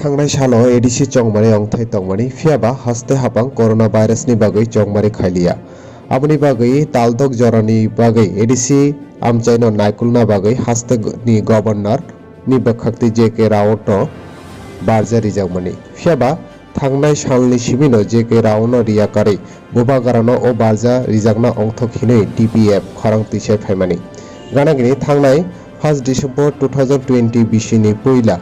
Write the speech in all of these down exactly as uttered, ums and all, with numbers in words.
Thangnai salo A D C chongmani ongthai tongmani, phiyaba haste hapang coronavirus ni bagwi chongmani khailiya. Aboni bagwi taldok jorani bagwi A D C amchaino naikolna bagwi haste ni governor ni bwkhaktwi J K Rao no barja rijakmani. Phiyaba thangnai salni simino J K Rao no riya karwi bubagrano o barja rijakna ongthok hinwi T P F khorang twisai phaimani. Ganagini thangnai first December two thousand twenty bisini puila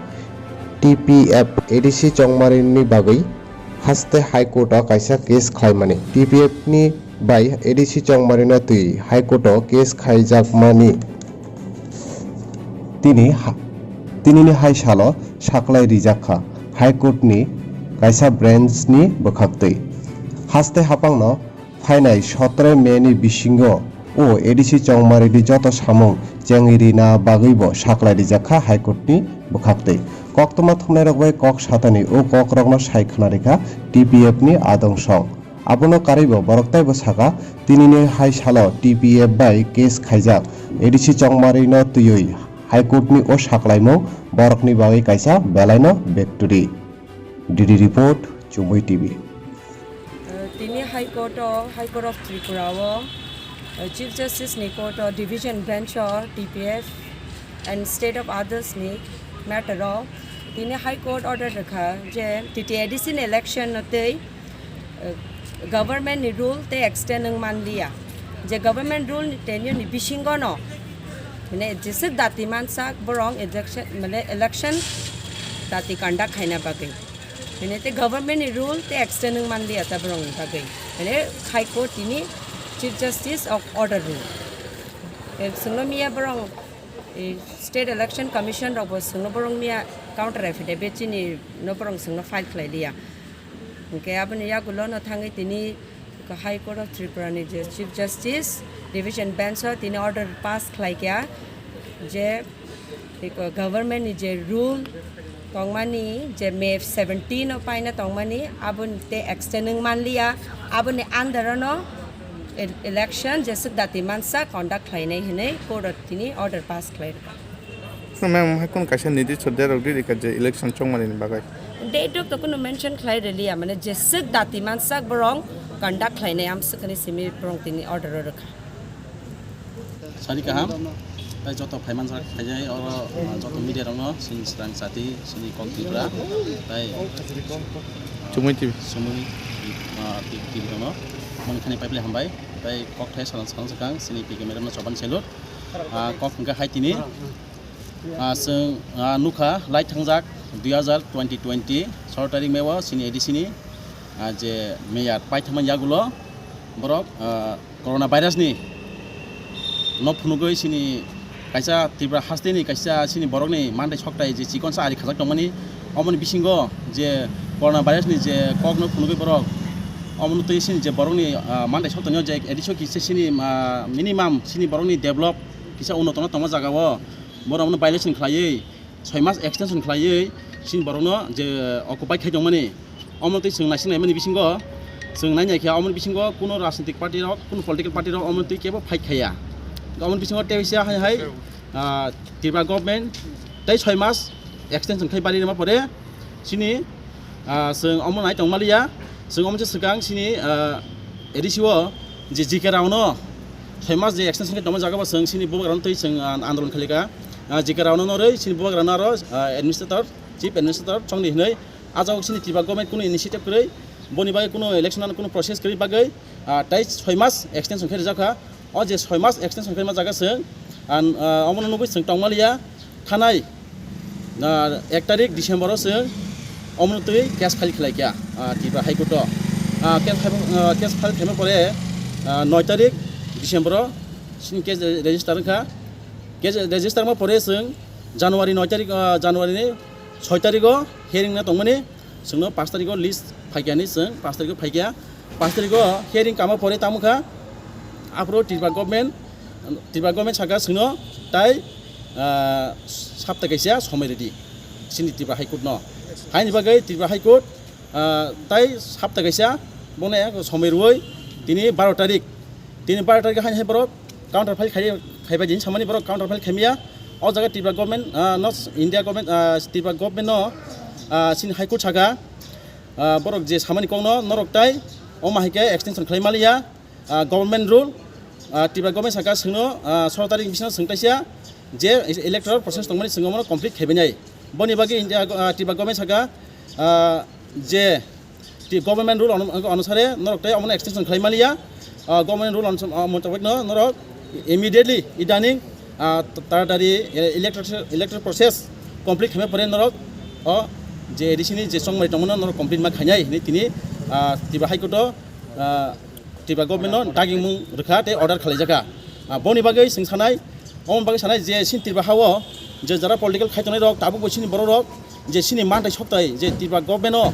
T P F A D C chongmarini bagwi haste High Court o kaisa case khlaimani. T P F ni bai A D C chongmarino twi High Court o case khaijakmani tini ha-, tinini hai salo saklai rijak kha High Court ni kaisa branch ni bwkhaktwi. Haste hapangno phainai sotoro May ni bisingo o A D C chongmarini joto samung chengwi rina bagwibo saklai rijak kha High Court ni bwkhaktwi. Koktwma thumnairok bai kok satani o kokrokno sai khna rikha T P F ni adong song. Abono karwibo borok teibo saka, tinini hai salo T P F bai case khaijak A D C chongmarino twiwi High Court ni o saklaimung borokni bagwi kaisa belaino victory. D D report, Chumui T V. Uh, tini High Court o, High Court of Tripura o, uh, Chief Justice ni Court o, Division Bench o, T P F and State of Others ni matter o, tini High Court order rwkha je T T A D C ni election no tei, uh, government ni rule tei extend wng manliya, je government rule ni tenure ni bisingo no, mane, jeswk dati mansak borok election, mane, election dati conduct khaina bagwi. Mane, te government ni rule te extend wng manliya ta borok ni bagwi. Mane, High Court tini Chief Justice of order rwng. Te swngno miya borok, eh, State Election Commission rok bo swngno borok miya counter affidavit chini no borok swngno file khlai liya. Hwnkhe aboni yagulo no thangwi tini High Court of Tripura ni je Chief Justice Division Bench o tini order pass khlai kha je eko government ni je rule tongmani, je May seventeen o paina tongmani, aboni te extend wng manliya, aboni under o no e-, election jeswk dati mansa conduct khlainai hinwi court o tini order pass khlai rwkha. Ma'am, hai kono kaisa niti sodya rok di rikha je election chongmani ni bagwi. Date rok to kono mention khlai rwliya, mane jeswk dati mansak borok conduct khlainai amswk hinwi simi borok tini order o rwkha. Sari kaham, tai joto phaimanjak khaijai oro, ah, joto media rokno sini swrang chati, sini kok Tripura, tai Chumui T V. Chumui, ah, T V rokno moni khani paiple hambai, tai kok thai salang salang sakang sini P K madam no choban salute. Ah, kok hwnkha hai tini, ah, chwng, ah, nukha lai thangjak dui hazar twenty twenty soro tarik May o sini A D C ni, ah, je mayor paithakma yagulo borok, ah, corona virus ni no phunugwi sini kaisa Tripura haste ni kaisa sini borok ni mandai soktai je chikonsa ari khajak tongmani, omoni bisingo je corona virus ni je kok no phunugwi borok omono twi sini je borok ni, ah, mandai soktai no je A D C o kisa sini, ah, minimum sini borok ni develop kisa unnot no tongma jaga o borok no violation khlaiwi soi mas extension khlaiwi sini borok no je occupy khai tongmani. Omo twi chwng naising naimani bisingo chwng nai naikha, omo bisingo kuno rajnitik party rok, kuno political party rok omo twi kebo fight khaiya. Omo bisingo teisa hai hai, ah, Tripura government tei soi mas extension khai bari rwma pore sini, ah, chwng omo nai tongmaliya. Chwng omo se swkang sini, ah, A D C o je J K Rao no soi mas je extension khai tongma jaga bo chwng sini bubagrano twi chwng, ah, andolon khalikha. Ah, J K Rao no norwi sini bubagrano aro, ah, administrator, chief administrator chongni hinwi. Ah jagao sini Tripura government kunu initiative kwrwi, boni bagwi kunu election ano kunu process kwrwi bagwi, ah, tai soi mas extension khe rijak kha. O je soi mas extension khe ma jaga chwng, ah, ah, omono nugwi chwng tongmaliya thanai, ah, ek tarik December o chwng omono twi case file khlai kha, ah, Tripura High Court o. Ah, case file, ah, case file khaima pore, ah, noi tarik December o sini case register wngkha. Case register ma pore chwng January noi tarik, ah, January ni soi tarik o hearing na tongmani, chwngno pash tarik o list phaikya hinwi chwng pash tarik o phaikya. Pash tarik o hearing kama pore tamo kha, aphuru Tripura government, Tripura government saka chwngno tai, ah, sapta kaisa somoi rwdi sini Tripura High Court no. Haini bagwi Tripura High Court, ah, tai sapta kaisa bono somoi rwui tini baro tarik, tini baro tarik haini hai borok counter file khai, khaibai din samani borok counter file khaimya. O jaga Tripura government, ah, no India government, ah, Tripura government no Ah, chini High Court saka, ah, borok je samani kokno norok tai omo hai khe extension khlai maliya, ah, government rule, ah, Tripura government saka chwngno, ah, soro tarik bisingo chwng taisa je electoral process tongmani chwng omono complete khaibainai. Boni bagwi India, ah, Tripura government saka, ah, je ti government rule onu-, onusare norok tai omono extension khlai maliya. Ah, government rule ons-, ah, mutabikno norok immediately idaning, ah, taratari, eh, electoral, electoral process complete khaima pore norok o je A D C ni je chongmari tongmano norok complete ma khainai hinwi tini, ah, Tripura High Court o, ah, Tripura government no dagingmung rwkha tei order khalaijaka. Ah, boni bagwi chwng sanai, omo bagwi sanai je chini Tripura ha o je jara political khai tongnai rok tabuk bo chini borok rok je chini mantai soktai je Tripura government o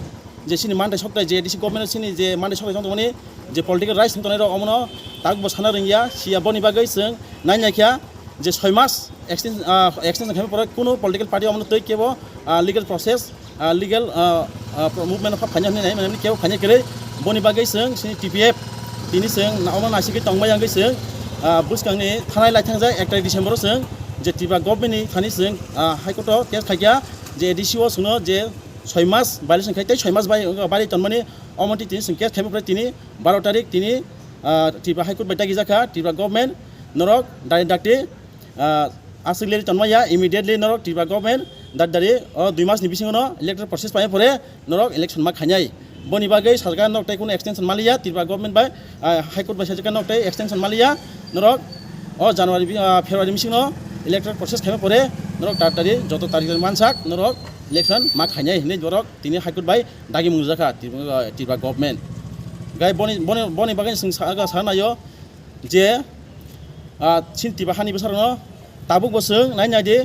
je chini mantai soktai je A D C government o chini je mantai soktai tongmani je political rights tongnai rok omono tabuk bo sana rwngya siya boni bagwi chwng nainai kha je soi mas extension, ah, extension khaima pore kuno political party omono tei kebo, ah, legal process, ah, legal, ah, ah, pro-, movement of khaina hinwi nai mani kebo khaina kwrwi. Boni bagwi chwng chini T P F tini chwng na-, omo naisingwi tongmai wngwi chwng, ah, bwskangni thanai lai thangjak ek tarik December o chwng je Tripura government ni thani chwng, ah, High Court o case khaikha je A D C o chwngno je soi mas violation khai tei soi mas bai, bari tonmani omo twi tini chwng case khaiba pore tini baro tarik tini, ah, Tripura High Court bai dagi jakha Tripura government norok dari dakti, ah, aswk leri tonmaya immediately norok Tripura government dari dari o dui mas ni bisingo no electoral process pai pore norok election ma khainai. Boni bagwi sajak norok tei kuno extension maliya Tripura government bai, ah, High Court bai sajak norok tei extension maliya norok o January bi-, ah, February bisingo electoral process khaima pore norok dari dari joto tarik mansak norok election ma khainai hinwi borok tini High Court bai dagi mungjakha Tripura, Tripura government. Gai boni, boni, boni bagwi chwng sa, sa naio je, ah, chini Tripura hani bwsarokno tabuk bo chwng nai nai di,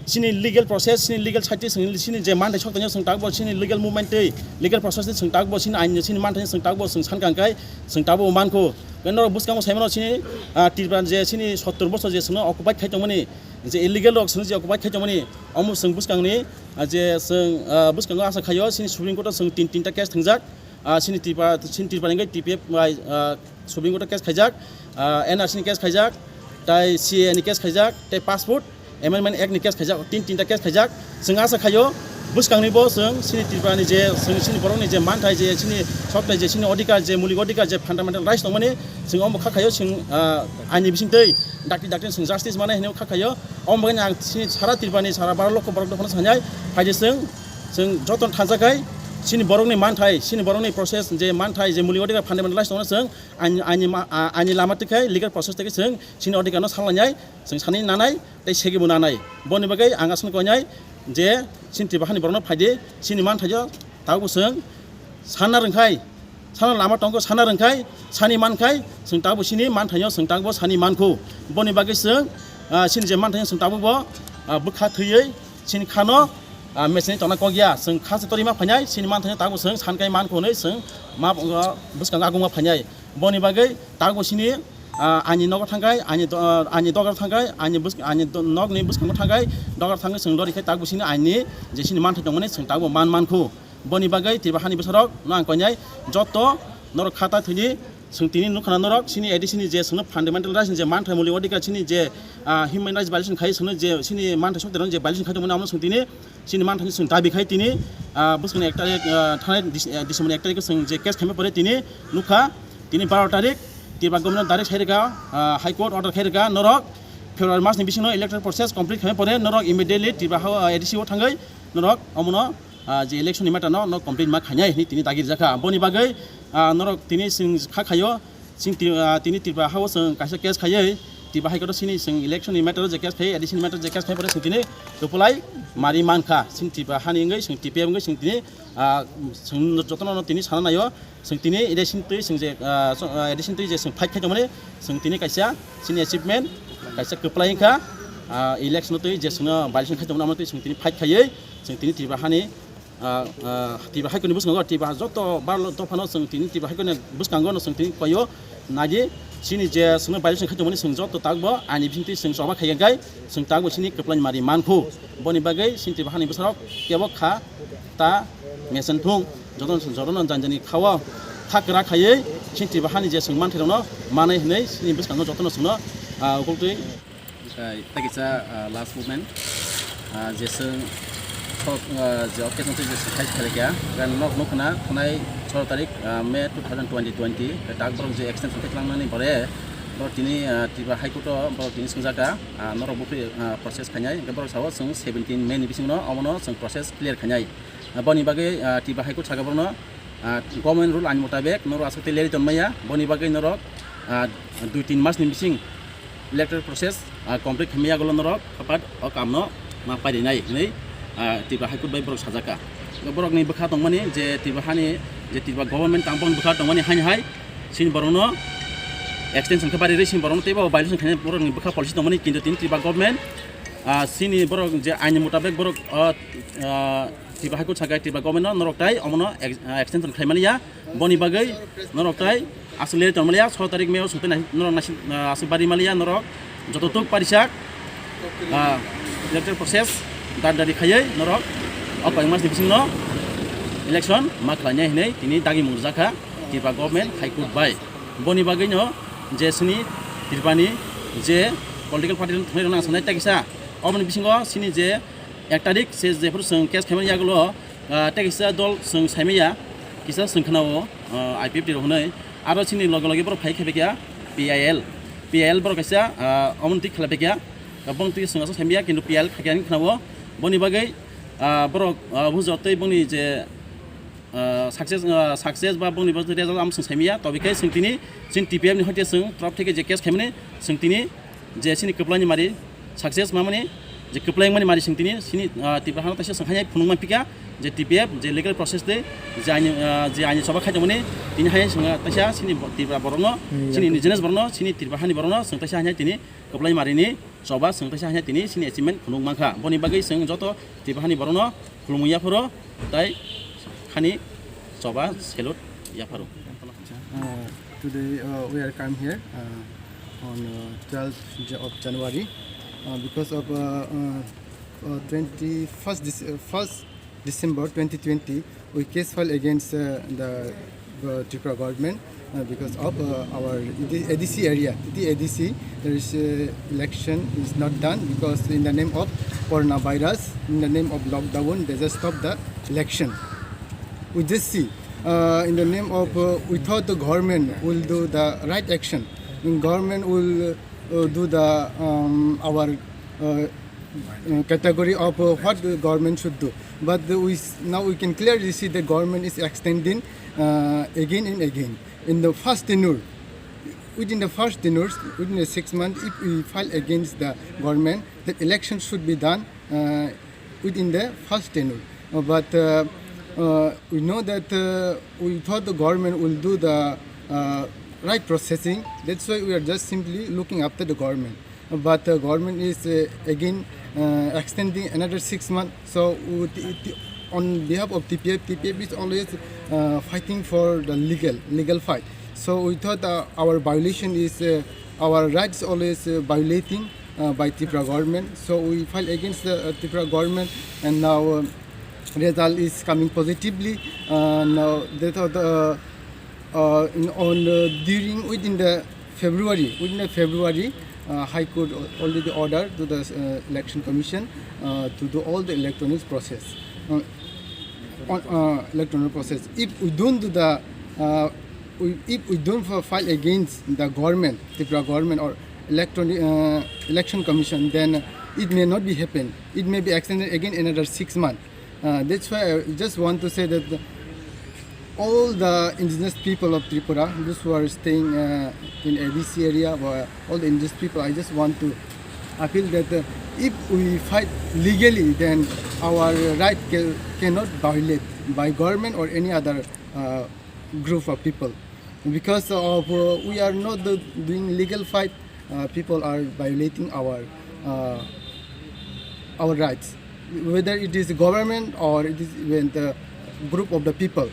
chini legal process, chini legal side chwng, chini je manthai soktaino chwng tabuk bo chini legal movement tei legal process ni chwng tabuk bo chini ain chini manthai chwng tabuk bo chwng sankang kai chwng tabuk bo mankho. Khe norok bwskango saimano chini, ah, Tripura je chini sottor bosor je chwngno occupy khai tongmani, je illegal rok chwngno je occupy khai tongmani, omo chwng bwskangni, ah, je chwng, ah, bwskango asa khaio chini Supreme Court o chwng tin, tinta case thangjak. Ah, chini Tripura, chini Tripura hingke T P F bai, ah, Supreme Court o case khaijak, ah, N R C ni case khaijak, tai C A A ni case khaijak, tai passport amendment act ni case khaijak, tin tinta case khaijak. Chwng asa khaio bwskangni bo chwng chini Tripura ni je chwng chini borok ni je manthai je chini sokthai je chini odhikar je mulik odhikar je fundamental rights tongmani chwng omo kha khaio chwng, ah, aini bisingtwi dakti dakti chwng justice manai hinwi kha khaio. Omo bagwi ang chini sara Tripura ni sara baro lokho borok dophano sanai phaidi chwng Chwng jotono thansa khai chini borokni manthai, chini borokni process je manthai je mulik odhikar fundamental rights tongna chwng aini, aini ma-, a-, aini lama twi khai legal process twi chwng chini odhikarno salainai, chwng sani nanai tei segibo nanai. Boni bagwi ang aswk koinai je chini Tripura hani borokno phaidi chini manthaio tabukbo chwng sanna rwngkhai, sana lama tongo sana rwngkhai, sani mankhai, chwng tabukbo chini manthaio chwng tabukbo sani mankhu. Boni bagwi chwng, ah, chini je manthaio chwng tabukbo, ah, bwkha thwiwi chini khano, ah, mechine tongna kok ya, chwng kha se torima phainai, chini manthaino tabuk chwng sankai mankho hwnwi chwng ma, ah, bwskango agungma phainai. Boni bagwi tabukbo chini, ah, ani nogo thangkai, ani do-, ah, ani dogar thangkai, ani bwsk-, ani do-, nokni bwskango thangkai, dogar thangwi chwng lori khai tabukbo chini aini je chini manthai tongmani chwng tabukbo man mankho. Boni bagwi Tripura hani bwsarok no ang koinai joto norok kha ta thwini Chwng tini nukha na norok, chini A D C ni je chwngno fundamental rights ni je manthai mulik odhikar, chini je, ah, human rights violation khai chwngno je chini manthai sokterong je violation khai tongmani, amo chwng tini chini manthai ni chwng dabi khai tini, ah, bwskangni ek tarik, ah, thanai Dis-, ah, December ni ek tarik o chwng je case khaima pore tini nukha, tini baro tarik Tripura government direct khai rwkha, ah, High Court order khai rwkha, norok February mas ni bisingo electoral process complete khaima pore norok immediately Tripura ha-, ah, A D C o thangwi norok omono, ah, je election ni matter no, no complete ma khainai hinwi tini dagi rijak kha. Boni bagwi, ah, norok tini chwng kha khaio, Chwng ti-, ah, tini Tripura ha o chwng kaisa case khaiwi, Tripura High Court o chini chwng election ni matter o je case khai, A D C ni matter je case khai, pore chwng tini kwplai mari mankha. Chwng Tripura hani wngwi, chwng T P F wngwi, chwng tini, ah, chwng jotono no tini sana naio, chwng tini election twi chwng je, ah, so, ah, election twi je chwng fight khai tongmani, chwng tini kaisa chini achievement, kaisa kwplai wngkha, ah, election twi je chwngno violation khai tongmani, amo twi chwng tini fight khaiwi, chwng tini Tripura hani ah, ah, Tripura High Court ni bwskango, Tripura joto barlo dophano chwng tini Tripura High Court ni bwskango no chwng tini koyo nadi, chini je chwngno violation khai tongmani chwng joto takbo aini bisingtwi chwng choba khai khai chwng takbo chini kwplai mari mankhu. Boni bagwi chini Tripura hani bwsarok kebo kha ta mesen thung, joto jotono jani jani khao kha kwrak khaiwi chini Tripura hani je chwng manthai rokno manai hinwi chini bwskango jotono chwngno, ah, ukultwi. Okai, tei kaisa, ah, last movement. Ah, je chwng Ah, je occasion twi je sai khlaikha, gan nok nukna thanai soro tarik, ah, May two thousand twenty twenty, tak borok je extension khe tlangnani pore, borok tini, ah, Tripura High Court o borok tini swngjaka, ah, norok bo khe, ah, process khainai, hwnkhe borok sao chwng seventeen May ni bisingo omono chwng process clear khainai. Ah, boni bagwi, ah, Tripura High Court saka borokno, ah, government rule ain mutabek norok aswk tei leri tonmaya, boni bagwi norok, ah, dui tin mas ni bising electoral process, ah, complete khaimaya, agolo norok khapat o kamno ma pairinai hinwi, ah, Tripura High Court bai borok sajaka. Borokni bwkha tongmani je Tripura hani, je Tripura government tang boni bwkha tongmani haini hai sini borokno extension khe bari rwi sini borokno teibo violation khainai borokni bwkha policy tongmani, kintu tini Tripura government, ah, sini borok je aini mutabek borok, ah, ah, Tripura High Court sakai Tripura government no norok tai omono ex-, ah, extension khaimani ya. Boni bagwi norok tai aswk leri tongmaliya, soro tarik May o sungtwi nai-, norok nasi-, ah, aswk bari maliya norok joto tuk parisak, ah, electoral process dar dari khaiwi norok o koi mas ni bisingno election ma khlainai hinwi tini dagi mungjakha Tripura government High Court bai. Boni bagwino je sini Tripurani je political party rok thwngnai rok nang sanai tei kisa oboni bisingo sini je ek tarik se jephuru chwng case khaimani yagulo, ah, tei kisa dol chwng saimaya, kisa chwng khwnao, ah, I P F T rok hwnwi. Aro chini loge loge borok phai khe phaikha P I L, P I L borok kaisa, ah, omono twi khlai phaikha, bong twi chwng aswk saimaya, kintu P I L khaikha hinwi khwnao. Boni bagwi, ah, borok, ah, bujo tei bongni je, ah, success, ah, success ba bongni bo result am chwng saimaya, tobe khe chwng tini chini T P F ni hoite chwng torop theke je case khaimani chwng tini je chini kwplaini mari success mamani, je kwplaimani mari sing tini sini, ah, Tripura hano taisa sangkhai phunuk man pika je T P F je legal process de je aini, ah, je aini choba khaitongmani tini hai sing taisa sini bo-, Tripura borokno, chini indigenous borokno, chini Tripura hani borokno sing taisa hai tini kwplai marini choba sing taisa hai tini sini achievement phunuk mankha. Boni bagwi sing joto Tripura hani borokno khulumung yapharo tai hani choba salute yapharo. Uh, today, uh, we are come here, uh, on, uh, twelfth of January, uh, because of, uh, uh, uh, twenty-first Dec-, uh, first December twenty twenty, we case file against, uh, the, the Tripura government, uh, because of, uh, our A D C area. The A D C, there is, uh, election is not done because in the name of coronavirus, in the name of lockdown, they just stop the election. We just see, uh, in the name of, uh, we thought the government will do the right action. Government will, uh, do the, um, our, uh, uh, category of, uh, what the government should do. But the, we s-, now we can clearly see the government is extending, uh, again and again. In the first tenure, within the first tenure, within the six months, if we file against the government, the election should be done, uh, within the first tenure. Uh, but, uh, uh, we know that, uh, we thought the government will do the, uh, right processing. That's why we are just simply looking after the government. But the government is, uh, again, uh, extending another six months. So, uh, t-, t-, on behalf of T P F, T P F is always, uh, fighting for the legal, legal fight. So we thought, uh, our violation is, uh, our rights always, uh, violating, uh, by Tripura government. So we file against the, uh, Tripura government, and now, um, result is coming positively. Uh, now that of the, uh, in, on, uh, during within the February, within the February, uh, High Court al-, already ordered to the, uh, Election Commission, uh, to do all the electronic process, uh, on, uh, electronic process. If we don't do the, uh, we, if we don't fi-, file against the government, Tripura government or electronic, uh, Election Commission, then it may not be happen. It may be extended again another six months. Uh, that's why I just want to say that the, all the indigenous people of Tripura, those who are staying, uh, in A D C area, or all the indigenous people, I just want to appeal that, uh, if we fight legally, then our right ca-, cannot violate by government or any other, uh, group of people. Because of, uh, we are not, uh, doing legal fight, uh, people are violating our, uh, our rights, whether it is government or it is even the group of the people.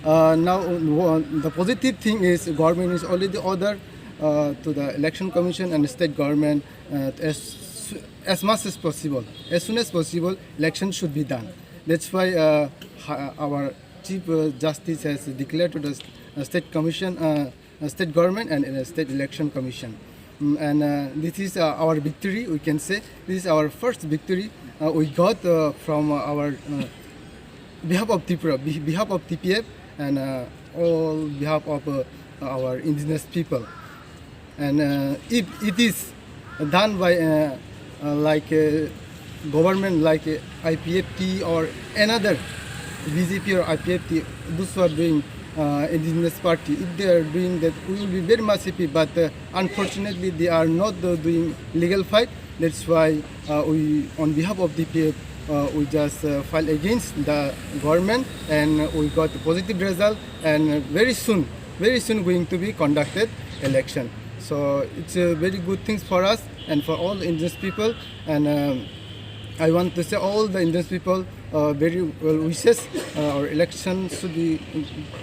Uh, now, uh, the positive thing is government is already ordered, uh, to the Election Commission and state government, uh, as, as much as possible, as soon as possible, election should be done. That's why, uh, ha-, our Chief, uh, Justice has declared to the s-, uh, State Commission, uh, uh, State Government and, uh, State Election Commission. Mm, and uh, this is uh, our victory, we can say. This is our first victory uh, we got uh, from uh, our uh, behalf of Tripura, be- behalf of T P F, and uh, all behalf of uh, our indigenous people. And uh, if it is done by uh, uh, like uh, government like uh, I P F T or another B J P or I P F T, those who are doing uh, indigenous party, if they are doing that, we will be very much happy. But uh, unfortunately, they are not uh, doing legal fight. That's why uh, we, on behalf of T P F, uh, we just uh, file against the government, and we got a positive result. And very soon, very soon going to be conducted election. So it's a very good things for us and for all the indigenous people. And um, I want to say all the indigenous people uh, very well wishes. Uh, our election should be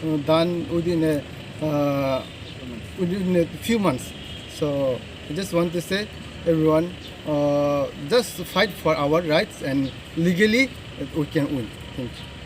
uh, done within a uh, within a few months. So I just want to say, everyone, uh, just fight for our rights, and legally uh, we can win. Thank you.